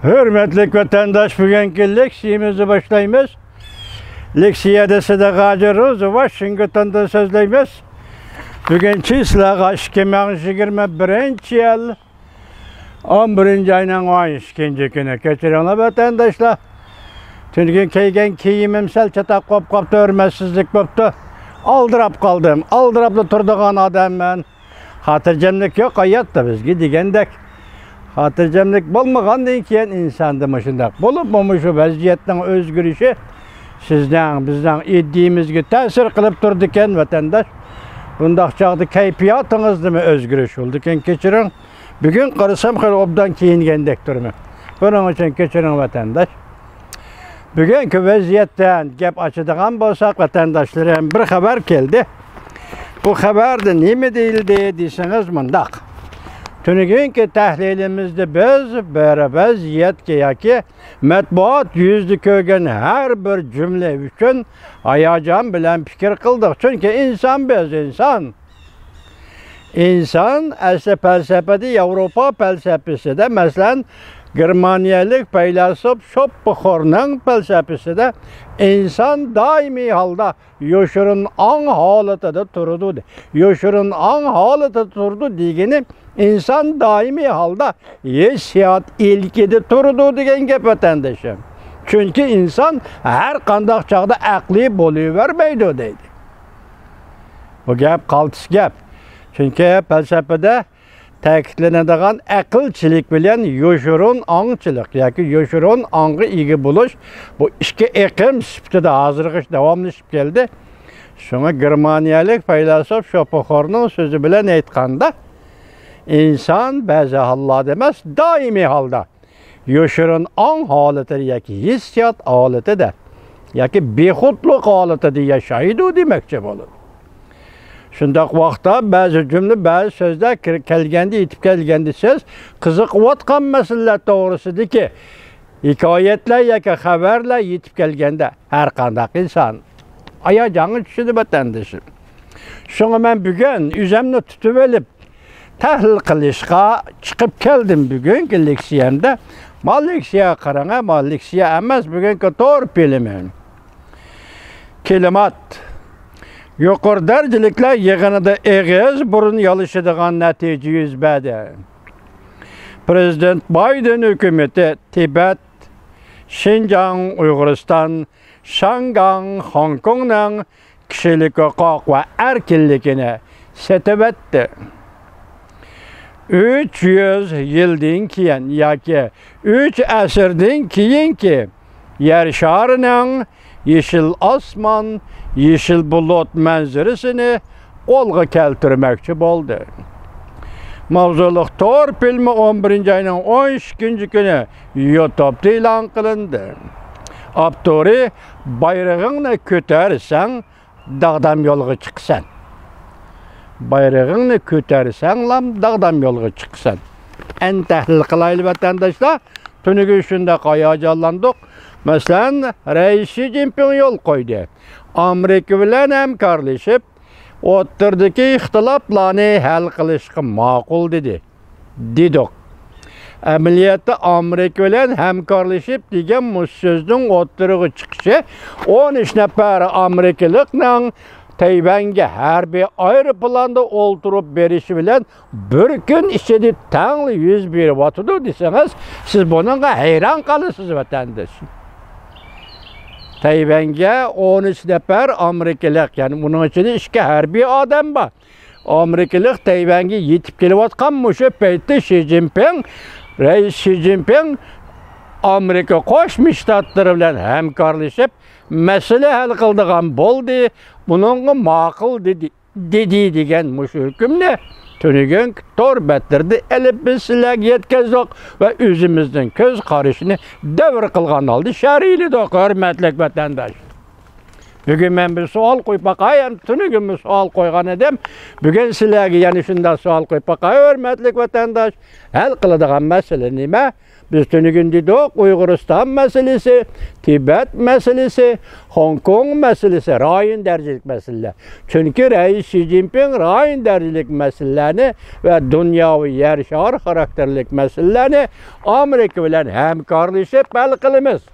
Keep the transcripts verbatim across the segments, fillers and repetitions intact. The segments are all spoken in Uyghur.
ھۆرمەتلىك ۋەتەنداش، بۈگۈنكى لېكسىيىمىزنى باشلايمىز. لېكسىيەدە سىدىق ھاجى روزى ۋاشىنگتوندىن سۆزلەيمىز. بۈگۈن چىسلاغا ئىككى مىڭ يىگىرمە بىرىنچى يىل، ئون بىرىنچى ئاينىڭ ئون ئىككىنچى كۈنى. كەچۈرۈڭلار ۋەتەنداشلار. تۈنۈگۈن كىيگەن كىيىمىم سەل چاتاق بولۇپ قاپتۇ، ھۆرمەتسىزلىك بوپتۇ. ئالدىراپ قالدىم. ئالدىراپلا تۇرىدىغان ئادەممەن. خاتىرجەملىك يوق ھاياتتا بىزگە دېگەندەك. خاتىرجەملىك بولمىغاندىن كېيىن ئىنساندا مۇشۇنداق بولۇپمۇ، مۇشۇ ۋەزىيەتنىڭ ئۆزگىرىشى سىزنىڭ، بىزنىڭ ئىدىيىمىزگە تەسىر قىلىپ تۇرىدىكەن، ۋەتەنداش. بۇنداق چاغدا كەيپىياتىڭىزدىمۇ ئۆزگىرىش بولىدىكەن، كەچۈرۈڭ. بۈگۈن قارىسام خېلى ئوبدان كىيىنگەندەك تۇرىمەن. بۇنىڭ ئۈچۈن كەچۈرۈڭ، ۋەتەنداش. بۈگۈنكى ۋەزىيەتتىن گەپ ئاچىدىغان بولساق، ۋەتەنداشلىرىم، بىر خەۋەر كەلدى. بۇ خەۋەردە نېمە دېيىلدى دېسىڭىز مۇنداق. تۈنۈگۈنكى تەھلىلىمىزدە بىز بىر ۋەزىيەتكە ياكى مەتبۇئات يۈزىدە كۆرگەن ھەر بىر جۈملە ئۈچۈن ھاياجان بىلەن پىكىر قىلدۇق. چۈنكى ئىنسان بىز، ئىنسان. ئىنسان ئەسلى پەلسەپىدە، ياۋروپا پەلسەپىسىدە، مەسىلەن، گېرمانىيەلىك پەيلاسوپ شوپېنخورنىڭ پەلسەپىسىدە ئىنسان دائىمىي ھالدا يوشۇرۇن ئاڭ ھالىتىدە تۇرىدۇ، دە-، يوشۇرۇن ئاڭ ھالىتىدە تۇرىدۇ دېگىنى، ئىنسان دائىمىي ھالدا ھېسسىيات ئىلكىدە تۇرىدۇ دېگەن گەپ، ۋەتەندىشىم. چۈنكى ئىنسان ھەر قانداق چاغدا ئەقلىي بولۇۋەرمەيدۇ دەيدۇ. بۇ گەپ قالتىس گەپ. چۈنكى پەلسەپىدە تەكىتلىنىدىغان ئەقىلچىلىك بىلەن يوشۇرۇن ئاڭچىلىق ياكى يوشۇرۇن ئاڭغا ئىگە بولۇش، بۇ ئىككى ئېقىم سۈپىتىدە ھازىرغىچە داۋاملىشىپ كەلدى. شۇڭا گېرمانىيەلىك پەيلاسوپ شوپېنخورنىڭ سۆزى بىلەن ئېيتقاندا، ئىنسان بەزى ھاللاردا ئەمەس، دائىمىي ھالدا يوشۇرۇن ئاڭ ھالىتىدە ياكى ھېسسىيات ھالىتىدە ياكى بىخۇدلۇق ھالىتىدە ياشايدۇ دېمەكچى بولىدۇ. شۇنداق ۋاقىتتا بەزى جۈملە، بەزى سۆزلەر كىر-، كەلگەندە، يېتىپ كەلگەندە، سىز قىزىقىۋاتقان مەسىلىلەر توغرىسىدىكى ھېكايەتلەر ياكى خەۋەرلەر يېتىپ كەلگەندە، ھەر قانداق ئىنسان ھاياجانغا چۈشىدۇ، ۋەتەندىشىم. شۇڭا مەن بۈگۈن ئۆزۈمنى تۇتۇۋېلىپ، تەھلىل قىلىشقا چىقىپ كەلدىم بۈگۈنكى لېكسىيەمدە. ما لېكسىيەگە قاراڭ، ما لېكسىيە ئەمەس، بۈگۈنكى تور پىلىمى. كىلىمات. يۇقىرى دەرىجىلىكلەر يىغىنىدا ئېغىز بۇرۇن يالىشىدىغان نەتىجە يۈز بەردى. پىرېزىدېنت بايدېن ھۆكۈمىتى تىبەت، شىنجاڭ، ئۇيغۇرىستان، شياڭگاڭ، خوڭكوڭنىڭ كىشىلىك ھوقۇق ۋە ئەركىنلىكىنى سېتىۋەتتى. ئۈچ يۈز يىلدىن كېيىن ياكى ئۈچ ئەسىردىن كېيىنكى يەر شارىنىڭ يېشىل ئاسمان، يېشىل بۇلۇت مەنزىرىسىنى قولغا كەلتۈرمەكچى بولدى. ماۋزۇلۇق تور فىلىمى ئون بىرىنچى ئاينىڭ ئون ئىككىنچى كۈنى يۇتۇبتا ئېلان قىلىندى. ئاپتورى: «بايرىغىڭنى كۆتەرسەڭ، داغدام يولغا چىقىسەن. بايرىغىڭنى كۆتەرسەڭلام، داغدام يولغا چىقىسەن.» ئەن تەھلىل قىلايلى، ۋەتەنداشلار. تۈنۈگۈن شۇنداق ھاياجانلاندۇق. مەسىلەن، رەئىس شى جىنپىڭ يول قويدى. «ئامېرىكا بىلەن ھەمكارلىشىپ، ئوتتۇرىدىكى ئىختىلاپلارنى ھەل قىلىشقا ماقۇل» دېدى. دېدۇق. ئەمەلىيەتتە، «ئامېرىكا بىلەن ھەمكارلىشىپ» دېگەن مۇشۇ سۆزنىڭ ئوتتۇرىغا چىقىشى، ئون ئۈچ نەپەر ئامېرىكىلىقنىڭ تەيۋەنگە ھەربىي ئايروپىلاندا ئولتۇرۇپ بېرىشى بىلەن بىر كۈن ئىچىدە تەڭلا يۈز بېرىۋاتىدۇ دېسىڭىز، سىز بۇنىڭغا ھەيران قالىسىز، ۋەتەنداش. تەيۋەنگە ئون ئۈچ نەپەر ئامېرىكىلىق، يەنى ئۇنىڭ ئىچىدە ئىككى ھەربىي ئادەم بار. ئامېرىكىلىق تەيۋەنگە يېتىپ كېلىۋاتقان مۇشۇ پەيتتە شى جىنپىڭ، رەئىس شى جىنپىڭ ئامېرىكا قوشما شتاتلىرى بىلەن ھەمكارلىشىپ، مەسىلە ھەل قىلىدىغان بولدى، بۇنىڭغا ماقۇل دېدى، دېدى دېگەن مۇشۇ ھۆكۈمنى تۈنۈگۈنكى تور بەتلىرىدە ئېلىپ بىز سىلەرگە يەتكۈزدۇق ۋە ئۆزىمىزنىڭ كۆز قارىشىنى دەۋر قىلغان ھالدا شەرھلىدۇق، ھۆرمەتلىك ۋەتەنداش. بۈگۈن مەن بىر سوئال قويۇپ باقاي، ھەم تۈنۈگۈنمۇ سوئال قويغان ئىدىم. بۈگۈن سىلەرگە يەنە شۇنداق سوئال قويۇپ باقاي، ھۆرمەتلىك ۋەتەنداش. ھەل قىلىدىغان مەسىلە نېمە؟ بىز تۈنۈگۈن دېدۇق، ئۇيغۇرىستان مەسىلىسى، تىبەت مەسىلىسى، خوڭكوڭ مەسىلىسى رايون دەرىجىلىك مەسىلىلەر. چۈنكى رەئىس شى جىنپىڭ رايون دەرىجىلىك مەسىلىلەرنى ۋە دۇنياۋى يەر شارى خاراكتېرلىك مەسىلىلەرنى ئامېرىكا بىلەن ھەمكارلىشىپ ھەل قىلىمىز.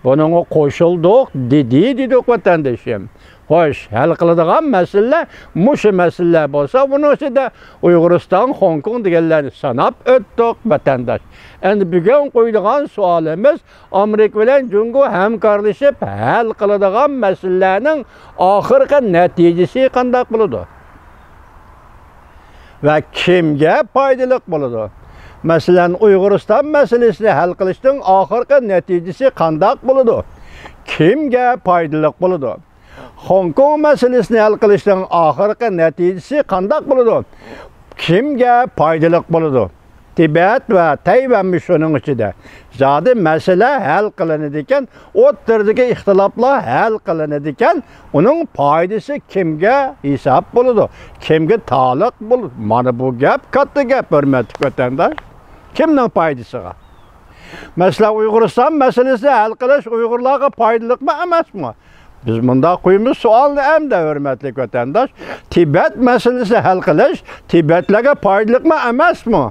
بۇنىڭغا قوشۇلدۇق، دېدى، دېدۇق، ۋەتەندىشىم. خوش، ھەل قىلىدىغان مەسىلىلەر مۇشۇ مەسىلىلەر بولسا، بۇنىڭ ئىچىدە ئۇيغۇرىستان، خوڭكوڭ دېگەنلەرنى ساناپ ئۆتتۇق، ۋەتەنداش. ئەمدى بۈگۈن قويىدىغان سوئالىمىز، ئامېرىكا بىلەن جۇڭگو ھەمكارلىشىپ ھەل قىلىدىغان مەسىلىلەرنىڭ ئاخىرقى نەتىجىسى قانداق بولىدۇ؟ ۋە كىمگە پايدىلىق بولىدۇ؟ مەسىلەن، ئۇيغۇرىستان مەسىلىسىنى ھەل قىلىشنىڭ ئاخىرقى نەتىجىسى قانداق بولىدۇ؟ كىمگە پايدىلىق بولىدۇ؟ خوڭكوڭ مەسىلىسىنى ھەل قىلىشنىڭ ئاخىرقى نەتىجىسى قانداق بولىدۇ؟ كىمگە پايدىلىق بولىدۇ؟ تىبەت ۋە تەيۋەنمۇ شۇنىڭ ئىچىدە. زادى مەسىلە ھەل قىلىنىدىكەن، ئوتتۇرىدىكى ئىختىلاپلار ھەل قىلىنىدىكەن، ئۇنىڭ پايدىسى كىمگە ھېساب بولىدۇ؟ كىمگە تالىق بولىدۇ؟ مانا بۇ گەپ، كاتتا گەپ، ھۆرمەتلىك ۋەتەنداش. كىمنىڭ پايدىسىغا؟ مەسىلەن، ئۇيغۇرىستان مەسىلىسىنى ھەل قىلىش ئۇيغۇرلارغا پايدىلىقمۇ، ئەمەسمۇ؟ بىز مۇنداق قويىمىز سوئالنى ئەمدى، ھۆرمەتلىك ۋەتەنداش، تىبەت مەسىلىسىنى ھەل قىلىش تىبەتلەرگە پايدىلىقمۇ، ئەمەسمۇ؟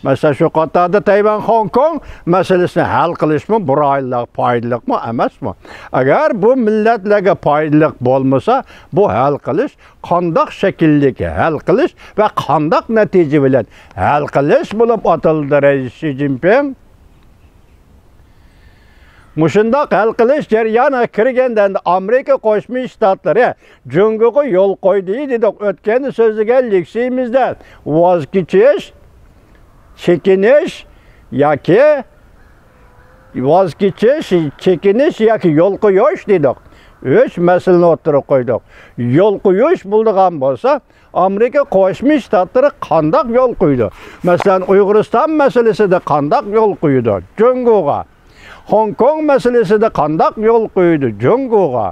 مەسىلەن، شۇ قاتاردا تەيۋەن، خوڭكوڭ مەسىلىسىنى ھەل قىلىشمۇ بۇ رايونلارغا پايدىلىقمۇ، ئەمەسمۇ؟ ئەگەر بۇ مىللەتلەرگە پايدىلىق بولمىسا، بۇ ھەل قىلىش قانداق شەكىلدىكى ھەل قىلىش ۋە قانداق نەتىجە بىلەن ھەل قىلىش بولۇپ ئاتىلىدۇ، رەئىس شى جىنپىڭ؟ مۇشۇنداق ھەل قىلىش جەريانىغا كىرگەندە ئەمدى ئامېرىكا قوشما شتاتلىرى جۇڭگوغا يول قويدى دېدۇق. ئۆتكەندە سۆزلىگەن لېكسىيىمىزدە ۋاز كېچىش، چېكىنىش ياكى ۋاز كېچىش، چېكىنىش ياكى يول قويۇش دېدۇق. ئۈچ مەسىلىنى ئوتتۇرىغا قويدۇق. يول قويۇش بولىدىغان بولسا، ئامېرىكا قوشما شتاتلىرى قانداق يول قويىدۇ؟ مەسىلەن، ئۇيغۇرىستان مەسىلىسىدە قانداق يول قويىدۇ جۇڭگوغا؟ خوڭكوڭ مەسىلىسىدە قانداق يول قويىدۇ جۇڭگوغا؟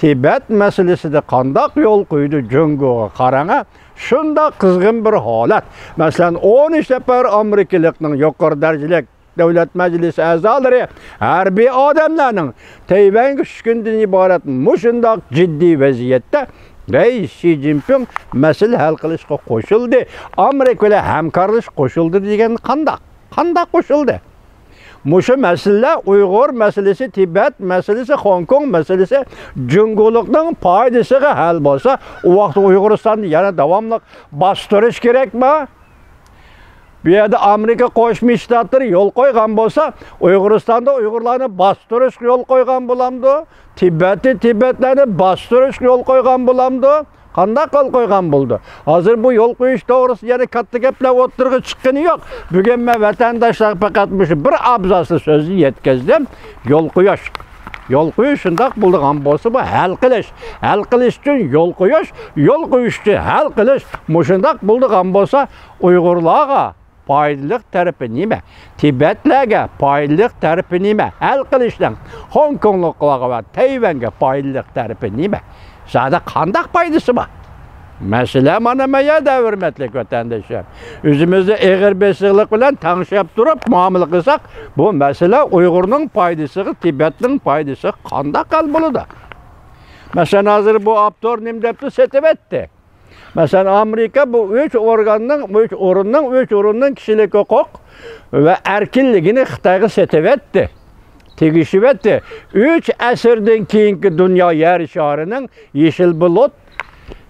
تىبەت مەسىلىسىدە قانداق يول قويىدۇ جۇڭگوغا؟ قاراڭا، شۇنداق قىزغىن بىر ھالەت. مەسىلەن، ئون ئۈچ نەپەر ئامېرىكىلىقنىڭ يۇقىرى دەرىجىلىك دۆلەت مەجلىسى ئەزالىرى، ھەربىي ئادەملەرنىڭ تەيۋەنگە چۈشكىنىدىن ئىبارەت مۇشۇنداق جىددىي ۋەزىيەتتە رەئىس شى جىنپىڭ مەسىلە ھەل قىلىشقا قوشۇلدى، ئامېرىكا بىلەن ھەمكارلىشىپ قوشۇلدى دېگەن قانداق؟ قانداق قوشۇلدى؟ مۇشۇ مەسىلىلەر، ئۇيغۇر مەسىلىسى، تىبەت مەسىلىسى، خوڭكوڭ مەسىلىسى جۇڭگولۇقنىڭ پايدىسىغا ھەل بولسا، ئۇ ۋاقىتتا ئۇيغۇرىستاننى يەنە داۋاملىق باستۇرۇش كېرەكمۇ؟ بۇ يەردە ئامېرىكا قوشما شتاتلىرى يول قويغان بولسا، ئۇيغۇرىستاندا ئۇيغۇرلارنى باستۇرۇشقا يول قويغان بولامدۇ؟ تىبەتتە تىبەتلەرنى باستۇرۇشقا يول قويغان بولامدۇ؟ قانداق يول قويغان بولىدۇ؟ ھازىر بۇ يول قويۇش توغرىسىدا يەنە كاتتا گەپلەر ئوتتۇرىغا چىققىنى يوق. بۈگۈن مەن ۋەتەنداشلارغا پەقەت مۇشۇ بىر ئابزاسنى سۆزنى يەتكۈزدۈم. يول قويۇش. يول قويۇش شۇنداق بولىدىغان بولسا، بۇ ھەل قىلىش. ھەل قىلىش ئۈچۈن يول قويۇش، يول قويۇش ئۈچۈن ھەل قىلىش. مۇشۇنداق بولىدىغان بولسا، ئۇيغۇرلارغا پايدىلىق تەرىپى نېمە؟ تىبەتلەرگە پايدىلىق تەرىپى نېمە؟ ھەل قىلىشنىڭ خوڭكوڭلۇقلارغا ۋە تەيۋەنگە پايدىلىق تەرىپى نېمە؟ زادى قانداق پايدىسى بار؟ مەسىلە مانا ما يەردە، ھۆرمەتلىك ۋەتەنداشلار. ئۆزىمىزنى ئېغىر بېسىقلىق بىلەن تەڭشەپ تۇرۇپ مۇئامىلە قىلساق، بۇ مەسىلە ئۇيغۇرنىڭ پايدىسىغا، تىبەتنىڭ پايدىسىغا قانداق ھەل بولىدۇ؟ مەسىلەن، ھازىر بۇ ئاپتور نېمە دەپتۇ؟ سېتىۋەتتى. مەسىلەن، ئامېرىكا بۇ ئۈچ ئورگاننىڭ، ئۈچ ئورۇننىڭ، ئۈچ ئورۇننىڭ كىشىلىك ھوقۇق ۋە ئەركىنلىكىنى خىتايغا سېتىۋەتتى، تېگىشىۋەتتى. ئۈچ ئەسىردىن كېيىنكى دۇنيا يەر شارىنىڭ يېشىل بۇلۇت،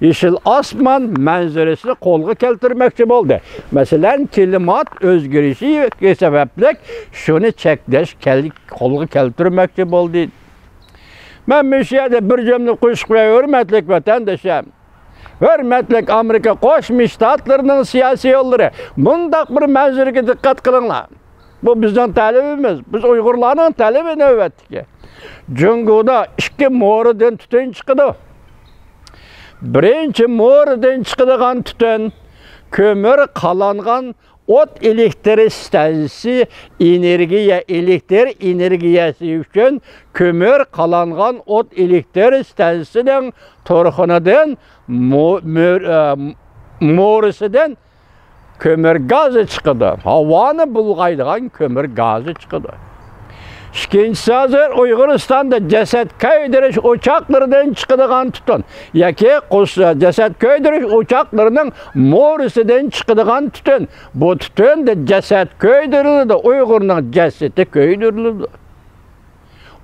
يېشىل ئاسمان مەنزىرىسىنى قولغا كەلتۈرمەكچى بولدى. مەسىلەن، كىلىمات ئۆزگىرىشى سەۋەبلىك شۇنى چەكلەش كەل-، قولغا كەلتۈرمەكچى بولدى. مەن مۇشۇ يەردە بىر جۈملە قوشۇپ قوياي، ھۆرمەتلىك ۋەتەندىشىم. ھۆرمەتلىك ئامېرىكا قوشما شتاتلىرىنىڭ سىياسىيونلىرى، مۇنداق بىر مەنزىرىگە دىققەت قىلىڭلار. بۇ بىزنىڭ تەلىپىمىز، بىز ئۇيغۇرلارنىڭ تەلىپى نۆۋەتتىكى. جۇڭگودا ئىككى مورىدىن تۈتۈن چىقىدۇ. بىرىنچى مورىدىن چىقىدىغان تۈتۈن كۆمۈر قالانغان ئوت ئېلېكتر ئىستانسىسى ئېنېرگىيە، ئېلېكتر ئېنېرگىيەسى ئۈچۈن كۆمۈر قالانغان ئوت ئېلېكتر ئىستانسىسىنىڭ تۇرخۇنىدىن، مو-، مۆر-، ئە، مورىسىدىن كۆمۈر گازى چىقىدۇ. ھاۋانى بۇلغايدىغان كۆمۈر گازى چىقىدۇ. ئىككىنچىسى، ھازىر ئۇيغۇرىستاندا جەسەت كۆيدۈرۈش ئوچاقلىرىدىن چىقىدىغان تۈتۈن ياكى قۇس-، جەسەت كۆيدۈرۈش ئوچاقلىرىنىڭ مورىسىدىن چىقىدىغان تۈتۈن. بۇ تۈتۈندە جەسەت كۆيدۈرۈلىدۇ، ئۇيغۇرنىڭ جەسىتى كۆيدۈرۈلىدۇ.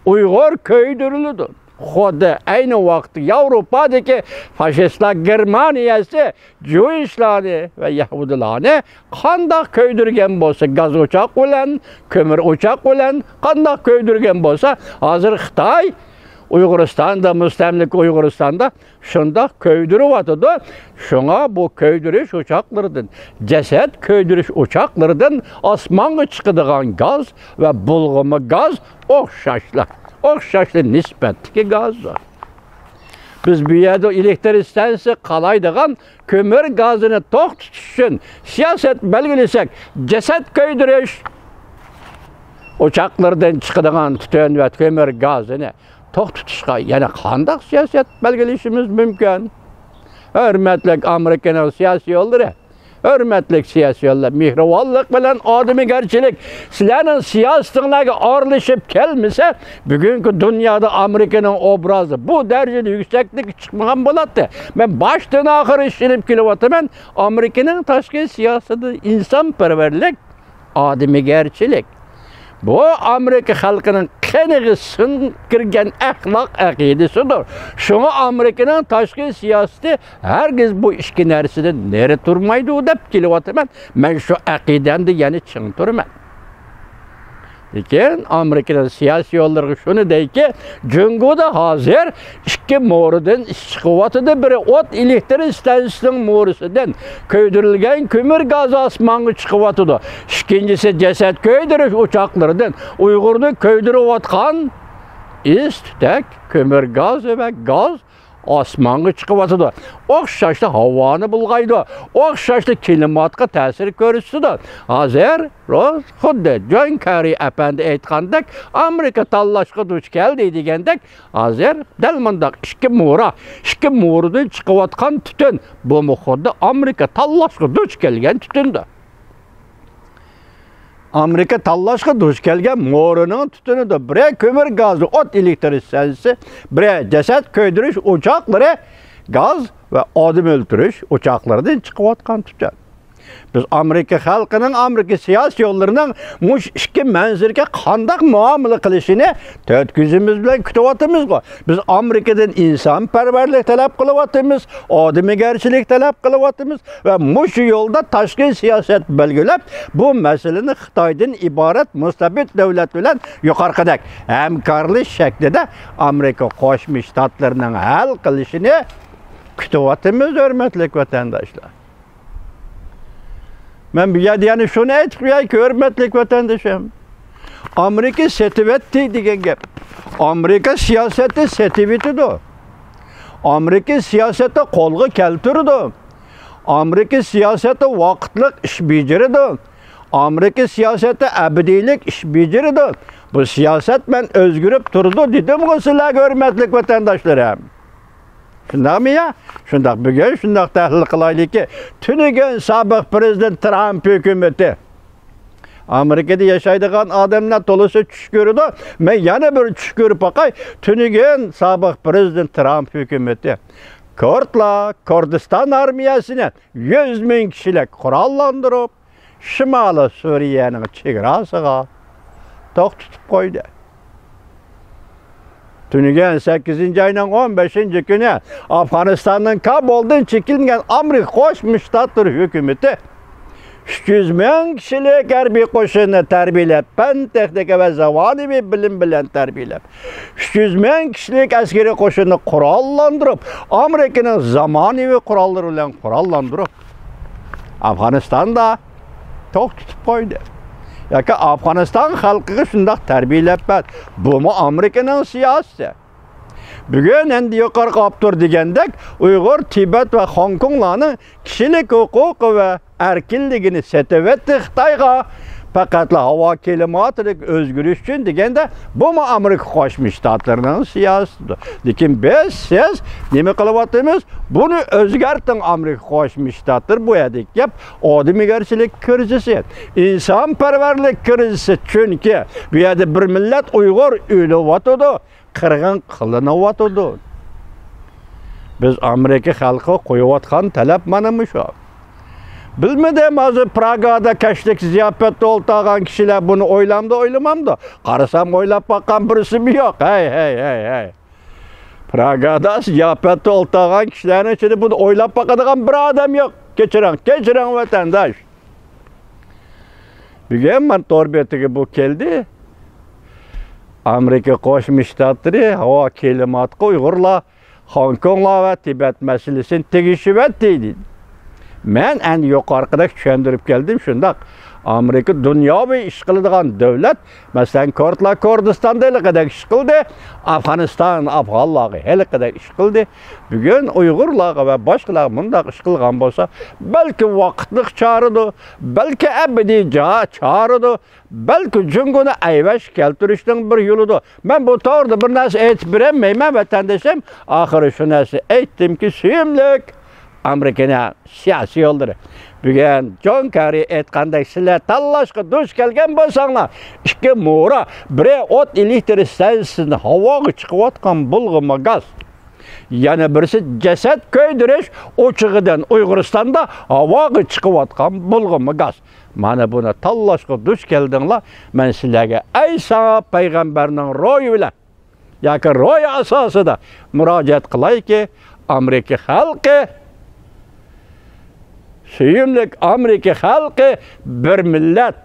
ئۇيغۇر كۆيدۈرۈلىدۇ. خۇددى ئەينى ۋاقىتتا ياۋروپادىكى فاشىستلار گېرمانىيەسى جۇيىشلارنى ۋە يەھۇدىيلارنى قانداق كۆيدۈرگەن بولسا، گاز ئوچاق بىلەن، كۆمۈر ئوچاق بىلەن قانداق كۆيدۈرگەن بولسا، ھازىر خىتاي ئۇيغۇرىستاندا، مۇستەملىكە ئۇيغۇرىستاندا شۇنداق كۆيدۈرۈۋاتىدۇ. شۇڭا بۇ كۆيدۈرۈش ئوچاقلىرىدىن، جەسەت كۆيدۈرۈش ئوچاقلىرىدىن ئاسمانغا چىقىدىغان گاز ۋە بۇلغىما گاز ئوخشاشلا، ئوخشاشلا نىسبەتتىكى گاز. بىز بۇ يەردە ئېلېكتر ئىستانسىسى قالايدىغان كۆمۈر گازىنى توختىتىش ئۈچۈن سىياسەت بەلگىلىسەك، جەسەت كۆيدۈرۈش ئوچاقلىرىدىن چىقىدىغان تۈتۈن ۋە كۆمۈر گازىنى توختىتىشقا يەنە قانداق سىياسەت بەلگىلىشىمىز مۇمكىن؟ ھۆرمەتلىك ئامېرىكىنىڭ سىياسىيونلىرى، ھۆرمەتلىك سىياسىيونلار، مېھرىبانلىق بىلەن ئادىمىيگەرچىلىك سىلەرنىڭ سىياسىتىڭلارغا ئارىلىشىپ كەلمىسە، بۈگۈنكى دۇنيادا ئامېرىكىنىڭ ئوبرازى بۇ دەرىجىدە يۈكسەكلىككە چىقمىغان بولاتتى. مەن باشتىن ئاخىر ئىشىنىپ كېلىۋاتىمەن، ئامېرىكىنىڭ تاشقى سىياسىتى ئىنسانپەرۋەرلىك، ئادىمىيگەرچىلىك. بۇ ئامېرىكا خەلقىنىڭ قېنىغا سىڭىپ كىرگەن ئەخلاق ئەقىدىسىدۇر. شۇڭا ئامېرىكىنىڭ تاشقى سىياسىتى ھەرگىز بۇ ئىككى نەرسىدىن نېرى تۇرمايدۇ دەپ كېلىۋاتىمەن. مەن شۇ ئەقىدەمدە يەنە چىڭ تۇرىمەن. لېكىن ئامېرىكىنىڭ سىياسىيونلىرىغا شۇنى دەيكى، جۇڭگودا ھازىر ئىككى مورىدىن ئىش چىقىۋاتىدۇ. بىرى ئوت ئېلېكتر ئىستانسىسىنىڭ مورىسىدىن كۆيدۈرۈلگەن كۆمۈر گازى ئاسمانغا چىقىۋاتىدۇ. ئىككىنچىسى جەسەت كۆيدۈرۈش ئوچاقلىرىدىن ئۇيغۇرنى كۆيدۈرۈۋاتقان ئىس تۈتەك كۆمۈر گازى ۋە گاز ئاسمانغا چىقىۋاتىدۇ. ئوخشاشلا ھاۋانى بۇلغايدۇ. ئوخشاشلا كىلىماتقا تەسىر كۆرسىتىدۇ. ھازىر روز خۇددى جون كېررى ئەپەندى ئېيتقاندەك، ئامېرىكا تاللاشقا دۇچ كەلدى دېگەندەك، ھازىر دەل مۇنداق ئىككى مورا، ئىككى مورىدىن چىقىۋاتقان تۈتۈن، بۇمۇ خۇددى ئامېرىكا تاللاشقا دۇچ كەلگەن تۈتۈندۇر. ئامېرىكا تاللاشقا دۇچ كەلگەن مورىنىڭ تۈتۈنىدۇر. بىرى كۆمۈر گازى ئوت ئېلېكتر ئىستانسىسى، بىرى جەسەت كۆيدۈرۈش ئوچاقلىرى، گاز ۋە ئادەم ئۆلتۈرۈش ئوچاقلىرىدىن چىقىۋاتقان تۈتۈن. بىز ئامېرىكا خەلقىنىڭ، ئامېرىكا سىياسىيونلىرىنىڭ مۇشۇ ئىككى مەنزىرىگە قانداق مۇئامىلە قىلىشىنى تۆت كۆزىمىز بىلەن كۈتۈۋاتىمىزغۇ. بىز ئامېرىكىدىن ئىنسانپەرۋەرلىك تەلەپ قىلىۋاتىمىز، ئادىمىيگەرچىلىك تەلەپ قىلىۋاتىمىز ۋە مۇشۇ يولدا تاشقى سىياسەت بەلگىلەپ، بۇ مەسىلىنى خىتايدىن ئىبارەت مۇستەبىت دۆلەت بىلەن يۇقىرىقىدەك ھەمكارلىشىش شەكلىدە ئامېرىكا قوشما شتاتلىرىنىڭ ھەل قىلىشىنى كۈتۈۋاتىمىز، ھۆرمەتلىك ۋەتەنداشلار. مەن بۇ يەردە يەنە شۇنى ئېيتىپ قوياي، ھۆرمەتلىك ۋەتەندىشىم. ئامېرىكا سېتىۋەتتى دېگەن گەپ. ئامېرىكا سىياسەتنى سېتىۋېتىدۇ. ئامېرىكا سىياسەتنى قولغا كەلتۈرىدۇ. ئامېرىكا سىياسەتى ۋاقىتلىق ئىش بېجىرىدۇ. ئامېرىكا سىياسەتى ئەبەدىيلىك ئىش بېجىرىدۇ. بۇ سىياسەت مەن ئۆزگىرىپ تۇرىدۇ دېدىمغۇ سىلەرگە، ھۆرمەتلىك ۋەتەنداشلىرىم. شۇنداقمۇ يا؟ شۇنداق، بۈگۈن شۇنداق تەھلىل قىلايلىكى، تۈنۈگۈن سابىق پىرېزىدېنت ترامپ ھۆكۈمىتى، ئامېرىكىدا ياشايدىغان ئادەملەر تولىسى چۈش كۆرىدۇ. مەن يەنە بىر چۈش كۆرۈپ باقاي. تۈنۈگۈن سابىق پىرېزىدېنت ترامپ ھۆكۈمىتى كۇردلار، كۇردىستان ئارمىيەسىنى يۈز مىڭ كىشىلىك قوراللاندۇرۇپ، شىمالىي سۈرىيەنىڭ چېگراسىغا توختىتىپ قويدى. تۈنۈگۈن سەككىزىنچى ئاينىڭ ئون بەشىنچى كۈنى ئافغانىستاننىڭ كابۇلدىن چېكىنگەن ئامېرىكا قوشما شتاتلىرى ھۆكۈمىتى ئۈچ يۈز مىڭ كىشىلىك ھەربىي قوشۇننى تەربىيەلەپ، پەن، تېخنىكا ۋە زامانىۋى بىلىم بىلەن تەربىيەلەپ، ئۈچ يۈز مىڭ كىشىلىك ئەسكىرىي قوشۇننى قوراللاندۇرۇپ، ئامېرىكىنىڭ زامانىۋى قوراللىرى بىلەن قوراللاندۇرۇپ، ئافغانىستاندا توختىتىپ قويدى. ياكى ئافغانىستان خەلقىگە شۇنداق تەربىيەلەپ بەردى. بۇمۇ ئامېرىكىنىڭ سىياسىتى. بۈگۈن ئەمدى يۇقىرىقى ئاپتور دېگەندەك، ئۇيغۇر، تىبەت ۋە خوڭكوڭلارنىڭ كىشىلىك ھوقۇقى ۋە ئەركىنلىكىنى سېتىۋەتتى خىتايغا. پەقەتلا ھاۋا كىلىماتىدىكى ئۆزگىرىش ئۈچۈن دېگەندە، بۇمۇ ئامېرىكا قوشما شتاتلىرىنىڭ سىياسىتىدۇر. لېكىن بىز، سىز نېمە قىلىۋاتىمىز؟ بۇنى ئۆزگەرتىڭ، ئامېرىكا قوشما شتاتلىرى بۇ يەردىكى گەپ ئادىمىيگەرچىلىك كىرىزىسى، ئىنسانپەرۋەرلىك كىرىزىسى. چۈنكى بۇ يەردە بىر مىللەت ئۇيغۇر ئۆلۈۋاتىدۇ، قىرغىن قىلىنىۋاتىدۇ. بىز ئامېرىكا خەلقىگە قويۇۋاتقان تەلەپ مانا مۇشۇ. بىلمىدىم، ھازىر پراگادا كەچلىك زىياپەتتە ئولتۇرغان كىشىلەر بۇنى ئويلامدۇ، ئويلىمامدۇ؟ قارىسام، ئويلاپ باققان بىرسىمۇ يوق. ھەي، ھەي، ھەي، ھەي. پراگادا زىياپەتتە ئولتۇرغان كىشىلەرنىڭ ئىچىدە بۇنى ئويلاپ باقىدىغان بىر ئادەم يوق. كەچۈرۈڭ، كەچۈرۈڭ، ۋەتەنداش. بۈگۈن مانا تور بېتىگە بۇ كەلدى. ئامېرىكا قوشما شتاتلىرى ھاۋا كىلىماتقا ئۇيغۇرلار، خوڭكوڭلار ۋە تىبەت مەسىلىسىنى تېگىشىۋەتتى دېدى. مەن ئەنە يۇقىرىقىدەك چۈشەندۈرۈپ كەلدىم، شۇنداق. ئامېرىكا دۇنياۋى ئىش قىلىدىغان دۆلەت، مەسىلەن، كۇردلار كۇردىستاندا ھېلىقىدەك ئىش قىلدى، ئافغانىستان ئافغانلارغا ھېلىقىدەك ئىش قىلدى. بۈگۈن ئۇيغۇرلارغا ۋە باشقىلارغا مۇنداق ئىش قىلغان بولسا، بەلكى ۋاقىتلىق چارىدۇر، بەلكى ئەبەدىي جا-، چارىدۇر، بەلكى جۇڭگونى ئەيۋەشكە كەلتۈرۈشنىڭ بىر يولىدۇر. مەن بۇ توغرىدا بىر نەرسە ئېيتىپ بېرەلمەيمەن، ۋەتەندىشىم. ئاخىرى شۇ نەرسىنى ئېيتتىمكى، سۆيۈملۈك ئامېرىكىنىڭ سىياسىي يولدىرى. بۈگۈن جون كېررى ئېيتقاندەك، سىلەر تاللاشقا دۇچ كەلگەن بولساڭلار، ئىككى مورا، بىرى ئوت ئېلېكتر ئىستانسىسىدىن ھاۋاغا چىقىۋاتقان بۇلغىما گاز، يەنە بىرسى جەسەت كۆيدۈرۈش ئوچىقىدىن ئۇيغۇرىستاندا ھاۋاغا چىقىۋاتقان بۇلغىما گاز. مانا بۇنى تاللاشقا دۇچ كەلدىڭلار. مەن سىلەرگە ئەيسا پەيغەمبەرنىڭ روھى بىلەن ياكى روھى ئاساسىدا مۇراجىئەت قىلايكى، ئامېرىكا خەلقى، سۆيۈملۈك ئامېرىكا خەلقى بىر مىللەت،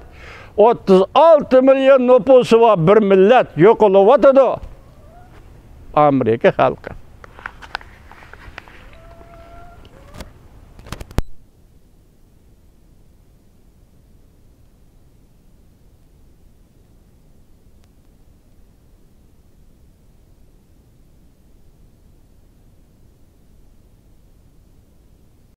ئوتتۇز ئالتە مىليون نوپۇسى بار بىر مىللەت يوقىلىۋاتىدۇ. ئامېرىكا خەلقى.